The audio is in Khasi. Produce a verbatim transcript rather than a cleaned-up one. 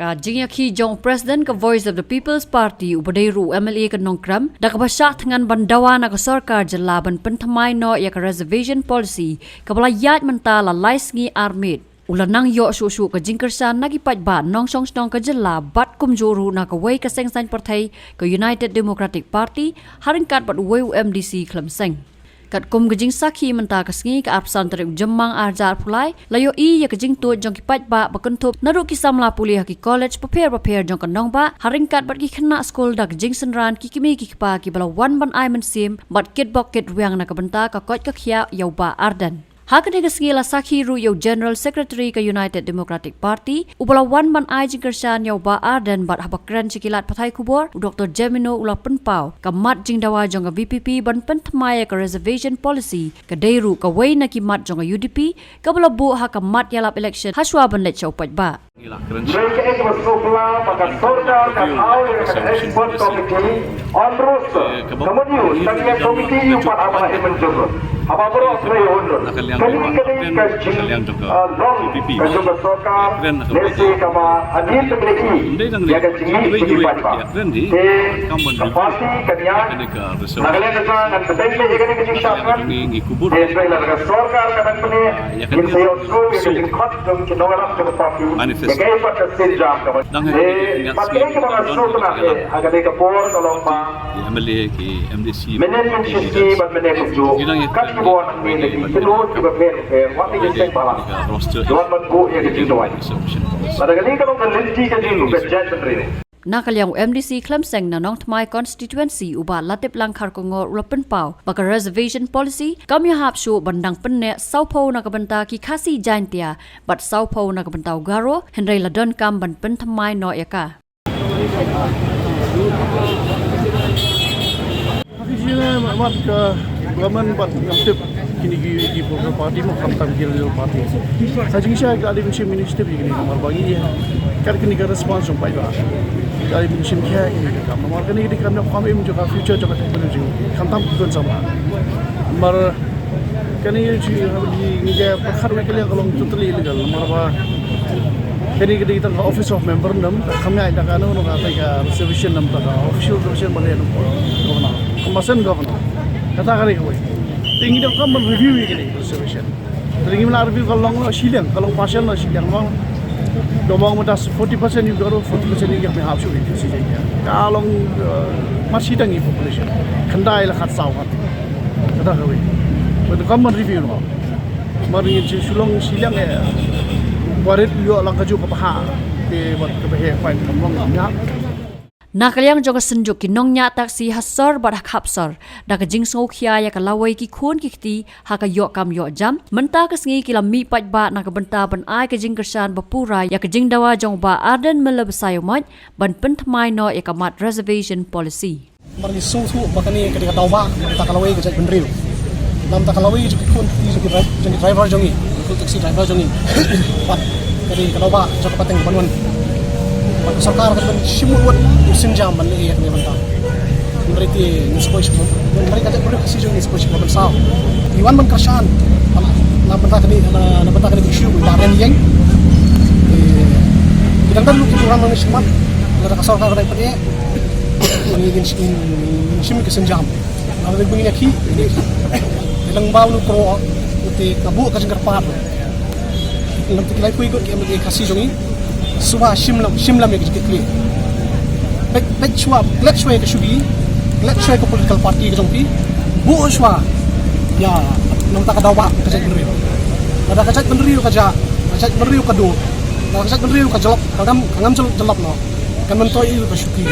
Ka jingïakhih jong u President ka Voice of the People's Party uba dei ruh u M L A ka Nongkrem, da kaba shah thngan ban dawa na ka sorkar jylla ban pynthymmai noh ïa ka reservation policy kaba la ïaid mynta la lai sngi ar miet, u la nang ïoh shuh shuh ka jingkyrshan na ki paidbah nongshong shnong ka jylla bad kumjuh ruh na kawei ka seng saiñ pyrthei ka United Democratic Party, ha ryngkat bad uwei u M D C Khlem Seng. Katkum ka jingsakhi mynta ka sngi ka arphew san tarik u Jymmang arhajar arphew lai, la ïohi ïa ka jingtuid jong ki paidbah ba kynthup naduh ki samla pule ha ki college bapher bapher jong ka nongbah, ha ryngkat bad ki khynnah skul da ka jingsynran ki kmie ki kpa kiba la wan ban ai mynsiem bad kitbok kitrwiang na ka bynta ka koit ka khiah ïa u Bah Ardent. Ha kane ka sngi la sakhi ruh ïa u General Secretary ka United Democratic Party, uba la wan ban ai jingkyrshan ïa u Bah Ardent bad haba kren sha ki lad pathai khubor, u Doktor Jemino u la pynpaw ka mat jingdawa jong ka V P P ban pynthymmai ïa ka reservation policy, ka dei ruh kawei na ki mat jong ka U D P, kaba la buh ha ka mat ïalap election hashwa ban leit sha u paidbah. Ngi la kren. Ngi ka ei kaba sngewpla ba ka sorkar ka thaw ïa ka expert committee on roster. Ka mut ïa u tang ïa committee ïa u pat haba la im mynjur. Haba baroh trei ïa u. Kane ka dei ka jing, ah, long ka jong ka sorkar. Lehse kaba hadien ba ngi ïa ka jingïaid ba. Te ka party ka ñiah. Na ka liang ka jong ngan pynbeit ïa kane ka jingshah khmat. Te hynrei lada ka sorkar ka dang pynïaid, ngin sa ïohsngew ïa ka jingkhot jong ki nongïalam jong ka party. Ïa kaei pat ka sienjam kaba. Te pat kaei kaba nga sngewtynnat eh ha kane ka por ka long ba mynnin mynshisngi bad mynne kumjuh kat kiba wan hangne na ki kynhun kiba pher bapher, wat na ki seng bhalang, ki wan ban buh ïa ka jingduwai. Lada kane ka long ka lynti ka jong ka jaitbynriew. Na ka liang u M D C Khlem Seng na Nongthymmai constituency u Bah Latiplang Kharkongor u la pynpaw ba ka reservation policy kam ïahap shuh ban dang pynneh sawphew na ka bynta ki Khasi Jaintia bad sawphew na ka bynta u Garo, hynrei la donkam ban pynthymmai noh ïa ka. Ki jingeh mat ka government bad ngam tip kine ki, ki political party mo khamtam ki regional party. Ka jingshai ka dei ban shim initiative ïa kine namar ba ngi kat kine ka response jong paidbah. Ka dei ban shim khia ïa kine ka kam namar kane ka dei ka kam im jong ka future jong ka technology khamtam ki khun samla. Namar kane ka jing, ngi, ngi ïa pyrkhat wei ka liang ka long totally illegal namar ba kane ka dei tang ka office of memorandum, ka kham ïa da ka no no ka tei ka reservation nam ta ka official reservation ba leh nam governor. Ka masen governor. Kata ka dei kawei. Te ngi dang kham ban review ïa kane reservation. Te ngi mla review ka long shiliang, ka long partial na shiliang long. Dong mong mynta forty percent ïa u Garo, forty percent ïa u Khasi Jaintia. Ka long, eh, mar shi tang ïa population. Khyndai la khatsaw khat. Kata kawei. Ba dang kham ban review no. Mar ngin shu long shiliang eh. Warit ïoh lang kajuh ka bha. Te wat ka bha eh, fine, kam long ïa. Na ka liang jong ka synjuk ki nongñiah taxi ha sor bad ha khap sor, da ka jingsngewkhia ïa ka lawei ki khun ki kti ha ka ïoh kam ïoh jam, mynta ka sngi ki la mih paidbah na ka bynta ban ai ka jingkyrshan ba pura ïa ka jingdawa jong u Bah Ardent Miller Basaiawmoit ban pynthymmai noh ïa ka mat reservation policy. Namar ngi sngewthuh ba kane ka dei ka daw ba na ka bynta ka lawei ka jaitbynriew. Na ka bynta ka lawei jong ki khun ki jong ki dri-, jong ki driver jong ngi, ki khun taxi driver jong ngi. Bad ka dei ka daw ba jong ka pateng ban wan. Bad ka sorkar ka dei ban shim mut u sienjam ban leh ïa kane ka bynta. Hynrei te ngin sa poi sha, hynrei ka jaitbynriew Khasi jong ngi ngin sa poi sha ban saw. Ngi wan ban kyrshan. Na ka bynta kane, na, na ka bynta kane ka issue ba ren ïeng. Te ki dang don ki program ngi shim mat. Lada ka sorkar ka dei pat ïa. Ngi ngin shim, ngin shim ka sienjam. Ngi ngin ïakhih, ngin ïakhih. Te lang ba u kro, te ka buh ka jingkyrpad. Lang te ki lai poi kot ki M L A Khasi jong ngi. Shuwa shim lam, shim lam ïa ka jingkitkhlieh. Peit, peit shuwa, klet shuwa ïa ka shuki, klet shuwa ïa ka political party ka jong phi. Buh shuwa. Ïa, na ka bynta ka daw ba ka jaitbynriew. Lada ka jaitbynriew ka jah, ka jaitbynriew ka dur. Lada ka jaitbynriew ka jyllop, ka ngam, ka ngam jyllop noh. Kan myntoi ïa ka shuki.